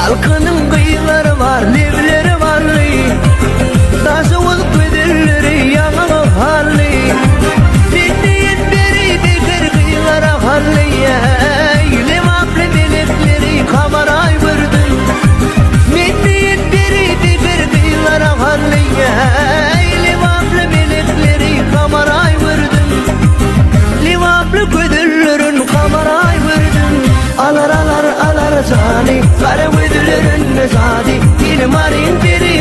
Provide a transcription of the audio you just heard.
Balkanyň gyzlary bar, lebleri bally. Daşoguz gözelleri ýaňagy hally. Sen diýen beri beter gyzlara hally. Eý, Lebaply melekleri kamaraý gördüm. Men diýen beri beter gyzlara hally. Eý, Lebaply melekleri kamaraý gördüm. Lebaply gözellerin kamaraý gördüm. Alar alar alar jany, gara gözlerin zady. Seni maryn beri.